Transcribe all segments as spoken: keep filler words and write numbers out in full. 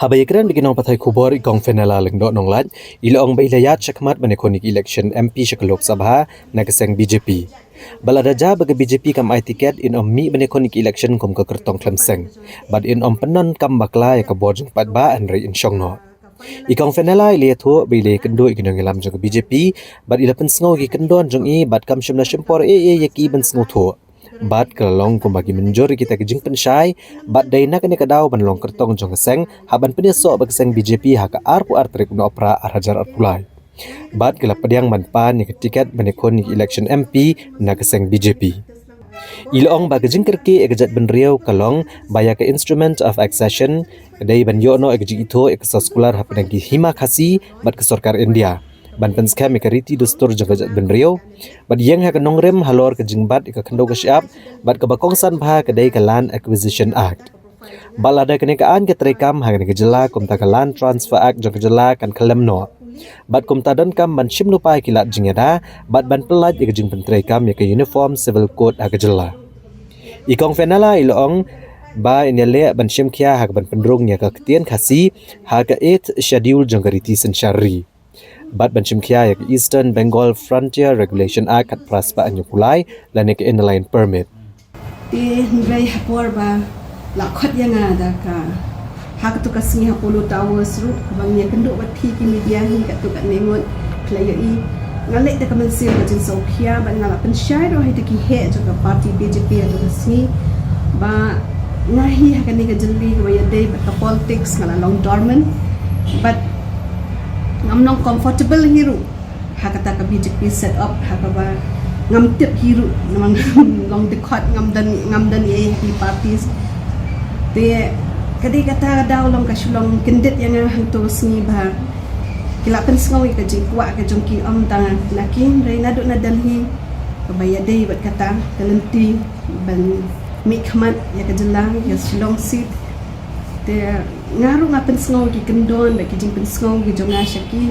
Haba ïakren bad ki nongpathai khubor, i Kong Fenella Lyngdoh Nonglait i la ong ba i la ïaid shakhmat ban ïakhun ïa ka election M P sha ka Lok Sabha na ka seng B J P. Bad lada jia ba ka B J P kam ai tiket, in ym mih ban ïakhun ïa ka election kum ka kyrtong khlem seng. Bad in ym pyndonkam bakla ïa ka bor jingpaidbah, hynrei in shong noh. I Kong Fenella i la ïathuh ba i la ïakynduh ïa ki nongïalam jong ka B J P bad i la pynsngew ïa ki kyndon jong i, bad kam shym la shim por ei ei ïa ki ban sngewthuh. Bad ka la long kumba ki mynjur ïa kita ki jingpynshai, bad dei na kane ka daw ban long kyrtong jong ka seng, hap ban pynïasoh bad ka seng B J P ha ka arphew ar tarik u Nohprah ar hajar arphew lai. Bad ka la pdiang ban pan ïa ka tiket ban ïakhun ïa ka election M P na ka seng B J P. I la ong ba ka jingkyrkieh ïa ka jaitbynriew ka long ba ïa ka Instrument of Accession ka dei ban ïoh noh ïa ka jingithuh ïa ka soskular hapdeng ki hima Khasi bad ka sorkar India, ban pynskhem ïa ka riti dustur jong ka jaitbynriew, bad ïeng ha ka nongrim halor ka jingbat ïa ka khyndew ka shyiap, bad kaba kongsan bha ka dei ka Land Acquisition Act. Bad lada kane ka aiñ ka treikam ha kane ka jylla, kumta ka Land Transfer Act jong ka jylla kan khyllem noh. Bad kumta donkam ban shim lypa ïa ki lad jingïada, bad ban pyllait ïa ka jingpyntreikam ïa ka Uniform Civil Code ha ka jylla. I Kong Fenella i la ong ba in ïaleh ban shim khia ha kaban pynrung ïa ka ktien Khasi ha ka Eighth Schedule jong ka riti synshar ri, bad ban shim khia ïa ka Eastern Bengal Frontier Regulation Act khatphra spah hynñiewphew lai lane ka Inner Line Permit. Te hynrei ha por ba la khot ïa nga da ka, ha katu ka sngi ha Polo Towers ruh, kaba ngi ïakynduh bad phi ki media hi katto katne ngut, phi la ïohi. Nga leit da ka mynsiem ka jingsngewkhia bad nga la pynshai ruh ha ita ki heh jong ka party B J P ha katu ka sngi ba nga hi ha kane ka jylli kaba ïadei bad ka politics nga la long dormant. Bad ngam long comfortable hi ruh ha kata ka B J P set up, ha kaba ngam tip hi ruh, namar ngam long dkhot, ngam don, ngam don ei ei ha ki parties. Te ka dei kata ka daw long ka shu long kyndit ïa nga hangto ka sngi ba ki la pynsngew ïa ka jingkwah ka jong ki, ym tang na ki, hynrei naduh na Delhi kaba ïadei bad kata ka lynti ban mihkhmat ïa ka jylla, ïa ka Shillong seat. Te nga ruh nga pynsngew ki kyndon bad ki jingpynsngew ki jong nga sha ki.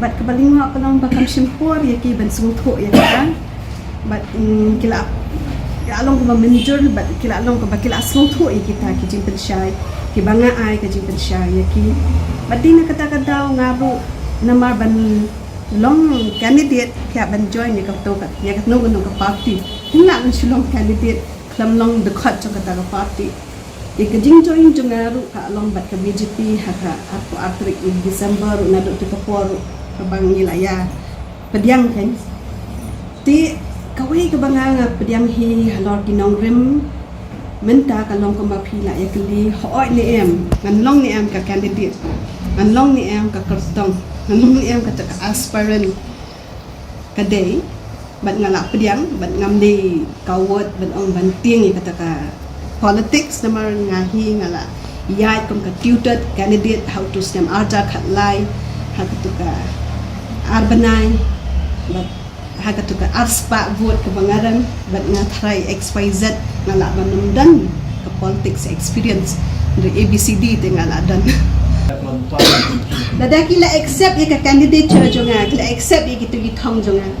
Bad kaba lyngngoh ka long ba kam shim por ïa ki ban sngewthuh ïa kata. Bad, mm, ki la, ki la long kaba mynjur bad ki la long kaba ki la sngewthuh ïa kita ki jingpynshai, kiba nga ai ka jingpynshai ïa ki. Bad dei na kata ka daw nga ruh namar ban long candidate, ki hap ban join ïa kato ka, ïa kano kano ka party. Ki lah ban shu long candidate khlem long dkhot jong kata ka party. Ïa ka jingjoin jong nga ruh ka long bad ka B J P ha ka arphew ar tarik u December ruh, naduh tu ka por ruh kaba ngi la ïa pdiang kan. Te kawei kaba nga, nga pdiang hi halor ki nongrim, mynta ka long kumba phi la ïa kylli, hooid ne em, ngan long ne em ka candidate, ngan long ne em ka kyrtong, ngan long ne em kata ka aspirant. Ka dei, bad nga la pdiang, bad ngam dei ka wot ban ong ban tieng ïa kata ka politics, namar nga hi nga la ïaid kum ka tutored candidate ha utu u snem arhajar khatlai, ha katu ka ar bnai, bad ha katu ka arspah vote kaba nga rem, bad nga tharai X Y Z nga lah ban ym don ka politics experience, hynrei A B C D te nga lah don. Lada ki la accept ïa ka candidature jong nga, ki la accept ïa kitu ki thong jong nga,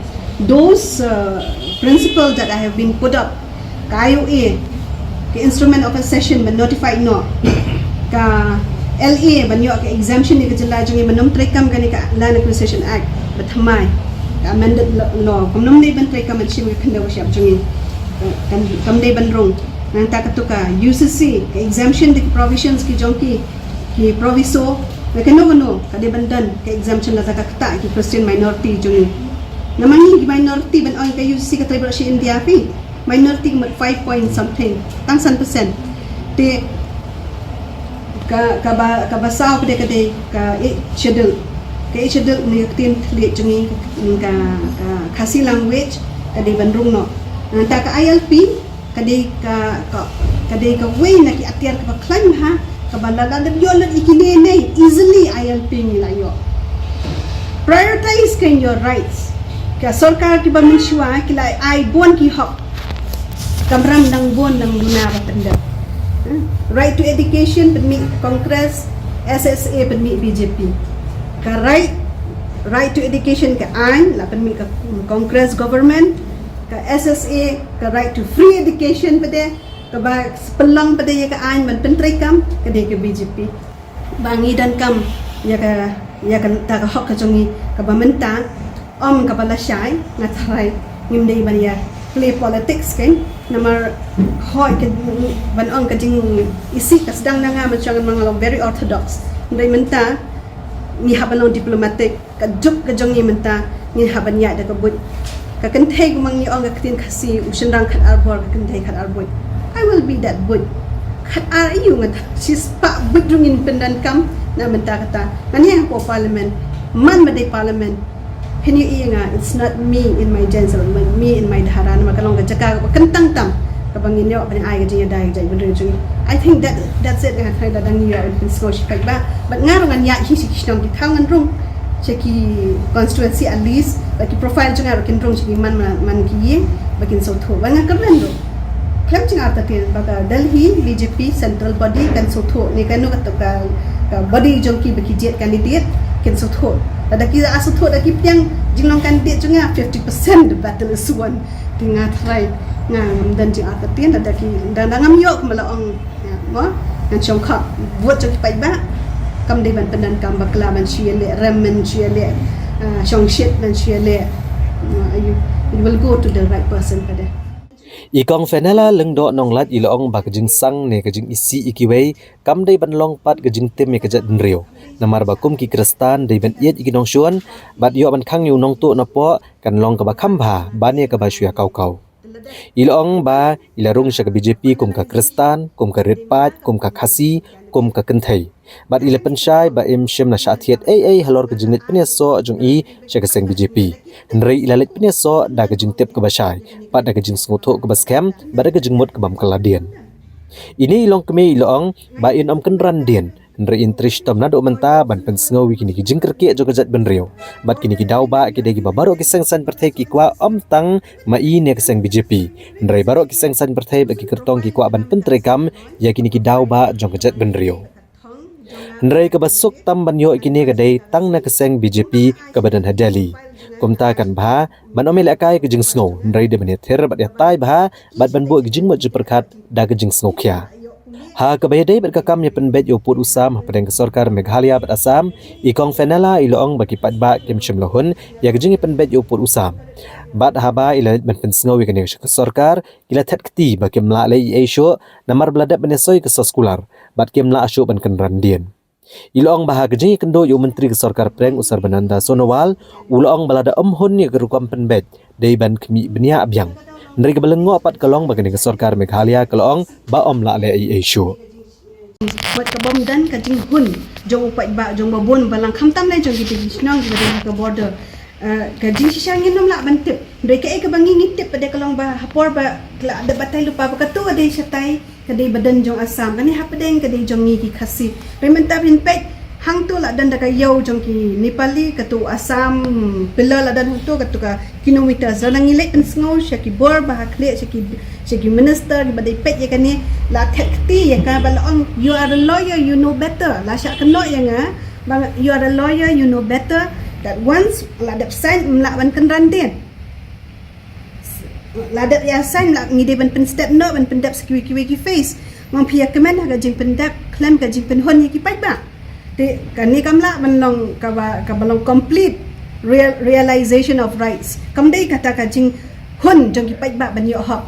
those, uh, principle that I have been put up, ka I O A, ka Instrument of Accession ban notify noh, ka L A ban ïoh ka exemption ïa ka jylla jong ngi ban ym treikam kane ka Land Acquisition Act, ba thymmai ka amended law, kam nym dei ban treikam ban shim ka khyndew ka shyiap jong ngi, kam, kam dei ban rung. Nangta katu ka U C C, ka exemption da ki provisions ki jong ki, ki proviso, na kano kano ka dei ban don ka exemption lada ka ktah ki Christian minority jong ngi. Namar ngi ki minority, ban ong ka U C C ka trei baroh shi India phi, minority ka mut five point something, tang san percent. Te ka, kaba, kaba saw pat ka dei ka Eighth Schedule. Ka Eighth Schedule ne ka ktien thylliej jong ngi, ka, ka, ka Khasi language ka dei ban rung noh. Nangta ka I L P ka dei ka, ka, ka dei kawei na ki atiar kaba khlaiñ bha, kaba lada dep ïoh lut ïa kine ne, easily I L P ngi la ïoh. Prioritize kan your rights. Ka sorkar kiba mynshuwa ki la ai bun ki hok, kamram dang bun dang duna ba pyndep. Hmm? Right to education pynmih Congress, S S A pynmih B J P. Ka right, right to education ka aiñ la pynmih ka Congress government, ka S S A, ka right to free education pat de, kaba pynlong pat de ïa ka aiñ ban pyntreikam, ka dei ka B J P. Ba ngi donkam ïa ka, ïa kata ka hok ka jong ngi kaba mynta, ym kaba lashai. Nga tharai ngim dei ban ïa play politics, kan? Namar hooid ka, ban ong ka jingisih ka sdang na nga, mynshwa ngan ong long very orthodox. Hynrei mynta ngi hap ban long diplomatic. Ka juk ka jong ngi mynta ngi hap ban ïaid da ka buit. Ka kynthei, kumba ngi ong ka ktien Khasi, u shynrang khatar bor, ka kynthei khatar buit. I will be that buit. Khatar, aiu, nga tharai shispah buit ruh ngin pyndonkam na bynta kata. Ngan ïeng hapoh parliament, man ba dei parliament, phin ïohi ïa nga, it's not me in my gentle, me in my dhara, namar ka long ka jaka kaba kyntang tam kaba ngin ïoh ban ai ka jingïada ïa ka jaitbynriew jong ngi. I think that, that's it. Nga tharai lada ngi ïoh ban pynsngew sha ki paidbah, bad nga ruh ngan ïaid hi sha ki shnong ki thaw, ngan rung sha ki constituency at least, bad ki profile jong nga ruh kin rung sha ki man, man, man ki ïing, ba kin sngewthuh. Bad nga kyrmen ruh khlem jingartatien ba ka Delhi B J P central body kan sngewthuh ne kano kata ka, ka body jong ki ba ki jied candidate, kin sngewthuh. Lada ki la sngewthuh da ki pdiang jinglong candidate jong nga, fifty percent the battle is won. Te nga tharai ngam don jingartatien, lada ki, lada ngam ïoh, kumba la ong, ïa, mo, ngan shong khap vote jong ki paidbah. Kam dei ban pyndonkam bakla ban shu ïaleh rem, ban shu ïaleh, ah, shongshit, ban shu ïaleh, ah, you, you will go to the right person, ka dei. I Kong Fenella Lyngdoh Nonglait i la ong ba ka jingsang ne ka jingisih ïa kiwei kam dei ban long pat ka jingtim ïa ka jaitbynriew. Namar ba kum ki Khristan dei ban ïeit ïa ki nongshun bad ïoh ban khang ïa u nongtuh napoh kan long kaba kham bha ban ïa kaba shu ïa kaw kaw. I la ong ba i la rung sha ka B J P kum ka Khristan, kum ka rit paid, kum ka Khasi, kum ka kynthei. Bad i la pynshai ba im shym la shah thied ei ei halor ka jingleit pynïasoh jong i sha ka seng B J P. Hynrei i la leit pynïasoh da ka jingtip kaba shai, bad da ka jingsngewthuh kaba skhem, bad da ka jingmut kaba ym kylla dien. Ine i longkmie i la ong ba in ym kynran dien, hynrei in trei shitom naduh mynta ban pynsngew ïa kine ki jingkyrkieh jong ka jaitbynriew. Bad kine ki daw bah ki dei kiba baroh ki seng saiñ pyrthei ki kwah, ym tang ma i ne ka seng B J P, hynrei baroh ki seng saiñ pyrthei bad ki kyrtong ki kwah ban pyntreikam ïa kine ki daw bah jong ka jaitbynriew. Hynrei kaba suk tam ban ïoh ïa kine ka dei tang na ka seng B J P kaba don ha Delhi. Kumta kan bha ban ym ïalehkai ka jingsngew, hynrei dei ban ïathir bad ïatai bha, bad ban buh ïa ka jingmut jingpyrkhat da ka jingsngewkhia. Ha kaba ïadei bad ka kam ïa pynbeit ïa u pud u sam hapdeng ka sorkar Meghalaya bad Assam, i Kong Fenella i la ong ba ki paidbah kim shym la hun ïa ka jingïapynbeit ïa u pud u sam. Bad haba i la leit ban pynsngew ïa kane sha ka sorkar, ki la thied kti ba kim lah leh ei ei shuh, namar ba la dep ban ïasoi ka soskular, bad kim lah shuh ban kynran dien. I la ong ba ha ka jingïakynduh ïa u Myntri ka sorkar pdeng, u Sarbananda Sonowal, u la ong ba lada ym hun ïa ka rukom pynbeit, dei ban khmih bniah biang. Hynrei kaba lyngngoh pat ka long ba kane ka sorkar Meghalaya ka la ong ba ym lah leh ei ei shuh. Wat ka bym don ka jinghun jong u paidbah, jong ba bun balang, khamtam lei jong ki, ki shnong kiba don ha ka border. Eh, ka jingshisha ngin ym lah ban tip. Hynrei kaei kaba ngi ngi tip pat de ka long ba ha por ba la dep batai lypa ba kato ka dei shatai, ka dei ba don jong Assam, kane hapdeng ka dei jong ngi ki Khasi. Hynrei mynta phin peit hangto la don da ka ïew jong ki Nepali, kato Assam pillar la don hangto, kato ka kilometers. Lada ngi leit pynsngew sha ki bor ba ha khlieh, sha ki, sha ki minister kiba dei peit ïa kane, la thied kti ïa ka, ba la ong, "You are a lawyer, you know better." La shah kynnoh ïa nga ba, "You are a lawyer, you know better, that once la dep sign ym lah ban kynran dien. La dep ïa sign, la ngi dei ban pynstep noh, ban pyndep sa kiwei kiwei ki phase." Ong phi ïa kmen ha ka jingpyndep khlem ka jingpynhun ïa ki paidbah. Te kane kam lah ban long kaba, kaba long complete real, realization of rights. Kam dei kata ka jinghun jong ki paidbah ban ïoh hok.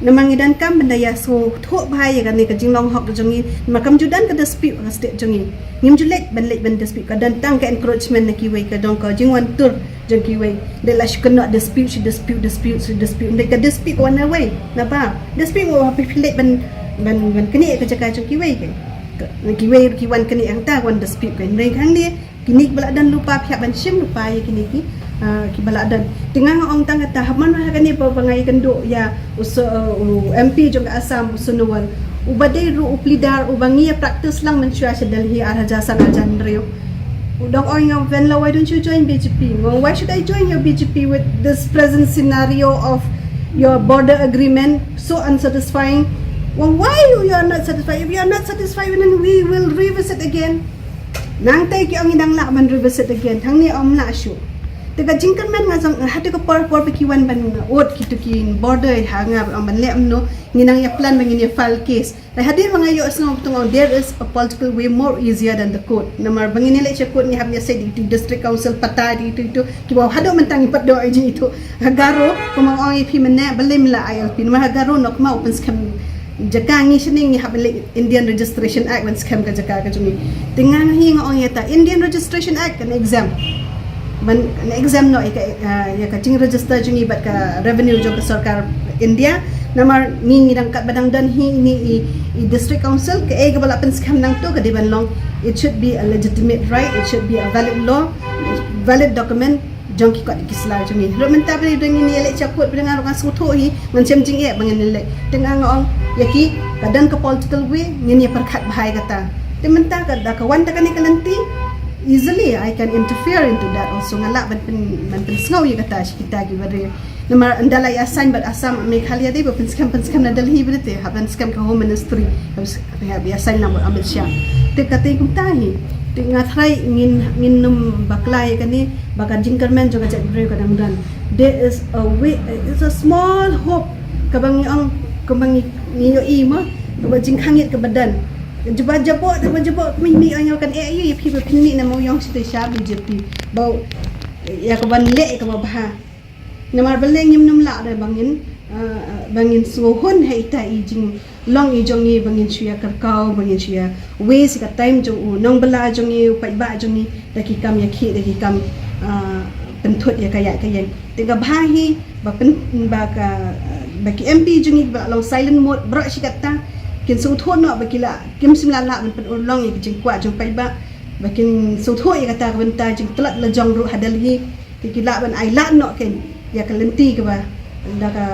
Namar ngi donkam ban da ïasngewthuh bha ïa kane ka jinglong hok jong ngi. Namar kam ju don ka dispute ha ka state jong ngi. Ngim ju leit ban, leit ban dispute, ka don tang ka encroachment na kiwei, ka don ka jingwan tur jong kiwei. Dei la shu kynnoh dispute, shu dispute, dispute, shu dispute. Dei ka dispute ka wan away. Naba dispute, wa phi leit ban, ban, ban knieh ka jaka jong kiwei, kan. Ka, kiwei ki wan knieh hangta, wan dispute, kan. Hynrei hangne kine kiba la don lypa, phi hap ban shim lypa ïa kine ki, ah, kiba la don. Te nga nga ong tang kata, ha man ha kane ba, ba nga ïakynduh ïa u so, uh, u M P jong ka Assam, u Sonowal, uba dei ruh u pleader, uba ngi ïa practice lang mynshuwa sha Delhi ar hajar san, ar hajar hynriew. U dang ong ïa nga, "Fenella, why don't you join B J P?" Nga ong, "Why should I join your B J P with this present scenario of your border agreement, so unsatisfying?" Nga ong, "Why you, you are not satisfied? If you are not satisfied, then we will revisit again." Nangta ki ong, "Ngi dang lah ban revisit again." Hangne ym lah shuh. Te ka jingkyrmen nga jong, ha te ka por por ba ki wan ban ud kito ki border ha nga, ban leh kumno, ngi nang ïa plan ba ngin ïa file case. Te hadien ba nga ïohsngew ba tang ong there is a political way more easier than the court. Namar ba ngin ïa leit sha court ngi hap ïa sei da itu district council, pata da itu itu. Kiba haduh mynta ngi pat doh ïa jingito. Ha Garo, kumba ong ïa phi mynne, balei ym lah I L P. Namar ha Garo noh kumba u pynskhem jaka, ngi shane ngi hap leit Indian Registration Act ban skhem ka jaka ka jong ngi. Te nga hi nga ong ïa ta Indian Registration Act kan exempt. Ban kan exempt noh ïa ka, ah, ïa ka jingregister jong ngi bad ka revenue jong ka sorkar India. Namar ngi ngi dang katba dang don hi ine i, i district council, kaei kaba la pynskhem nangto ka dei ban long, it should be a legitimate right, it should be a valid law, valid document jong ki kot ki sla jong ngi. Ruh mynta ba dang ngin ïa leit sha court ba dang nga ruh nga sngewthuh hi, ngan shem jingeh ba ngin ïa leit. Te nga nga ong ïa ki, ka don ka political way, ngin ïa pyrkhat bha ïa kata. Te mynta ka da ka wan da kane ka lynti, easily I can interfere into that also. Nga lah ban pyn, ban pynsngew ïa kata sha kita kiba ri. Namar ynda la ïa sign bad Assam, Meghalaya dei ba pynskhem, pynskhem na Delhi ba dei te, hap ban skhem ka Home Ministry, hap s-, hap ïa sign lang bad Amit Shah. Te kata kumta hi. Te nga tharai ngin, ngin nym bakla ïa kane, ba ka jingkyrmen jong ka jaitbynriew ka dang don. There is a way, it's a small hope. Kaba ngi ong, kaba ngi, ngi ïohi mo, kaba jingkhang ïit kaba don. Jubab jaboh, jubab jaboh, kaba ngi ong ïa kan eh ïa phi ba phin mih na Mawiong shatei sha B J P. Ba ïa kaban leh ïa kaba bha. Namar balei ngim nym lah re ba ngin, ah, ba ngin sngewhun ha ita i jinglong i jong ngi, ba ngin shu ïa kyrkhu, ba ngin shu ïa waste ka time jong u nongbylla jong ngi, u paidbah jong ngi, da ki kam ïa ki, da ki kam, ah, pynthut ïa ka ïaid ka ïeng. Te kaba bha hi ba pyn, ba ka, ba ki M P jong ngi ba long silent mode baroh shi katta, kin sngewthuh noh ba ki la, kim shym la lah ban pynurlong ïa ki jingkwah jong paidbah, ba kin sngewthuh ïa kata ka bynta jingtlot la jong ruh ha Delhi. Te ki lah ban ailad noh kein ïa ka lynti kaba da ka,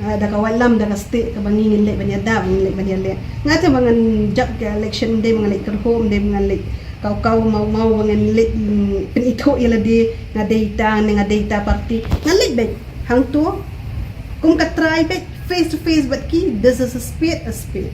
ah, da ka wallam, da ka state kaba ngi ngin leit ban ïada, ngin leit ban ïaleh. Nga te ba ngan jop ka election, ym dei ba ngan leit kyrhuh, ym dei ba ngan leit kaw kaw maw maw, ba ngan leit, mm, pynithuh ïa lade, nga dei ita ne nga dei ita party. Ngan leit beit hangto kum ka trai beit, face to face bad ki, this is a spade a spade.